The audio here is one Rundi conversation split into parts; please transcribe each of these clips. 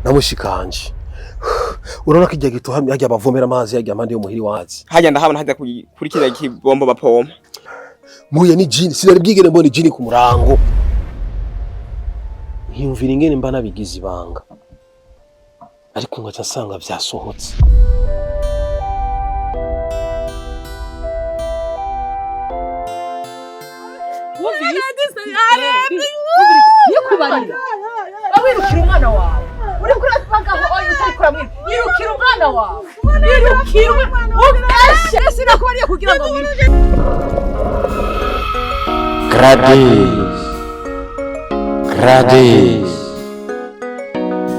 Namushikanje urabona ko ijya gito hajya bavomera amazi hajya mpande yo muhiri wazi. Hajya ndahabona hajya kuri kiriya kibombo bapompa. Muhuye n'ijini, sinari bwigere mbona ijini ku murango. Nkiyumvira ingene mba nabigize ibanga, ariko ngaca nsanga vyasohotse. Nikubarira wirukira umwana wawe, uriko urabagaho oya, utariko uramwiruka. Yirukira umwana wawe, yirukira umwana. Sinakubariye kugira ngo wiruke. Gradis. Gradis.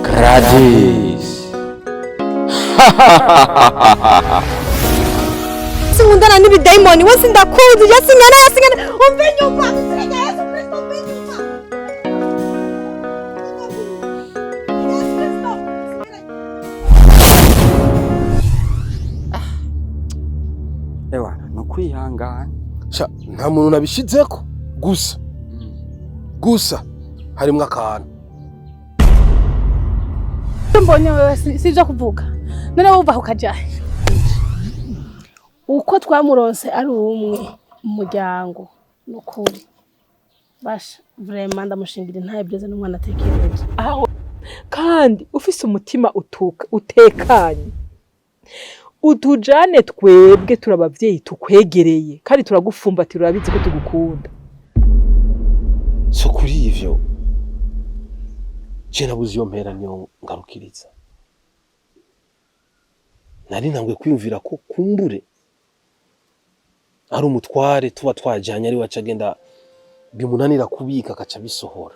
Gradis. Sinkundana n'ibidayimoni we, sindakuzi. Yasingana yasingana, umve inyuma. Yesu Kristo, umve inyuma. Yesu Kristo. Ewa, ni ukwihangana. Sha, nta muntu nabishizeko, gusa gusa harimwo akantu. Mbonye wewe sivyo kuvuga none wowe uva ukaja uko twamuronse ari umwe mu muryango. Nukuri basha, vraiment ndamushingira intaye byiza n'umwana atekereje. Aho kandi ufise umutima utuka utekanye, utujane twebwe turi abavyeyi tukwegereye kandi turagufumbatira, urabizi ko tugukunda. So kuri ivyo je nabuze iyo mpera niyo ngarukiriza. Nari ntangwe kwiyumvira ko kumbure ari umutware tuba twajanye, ari waca agenda bimunanira kubika akaca bisohora.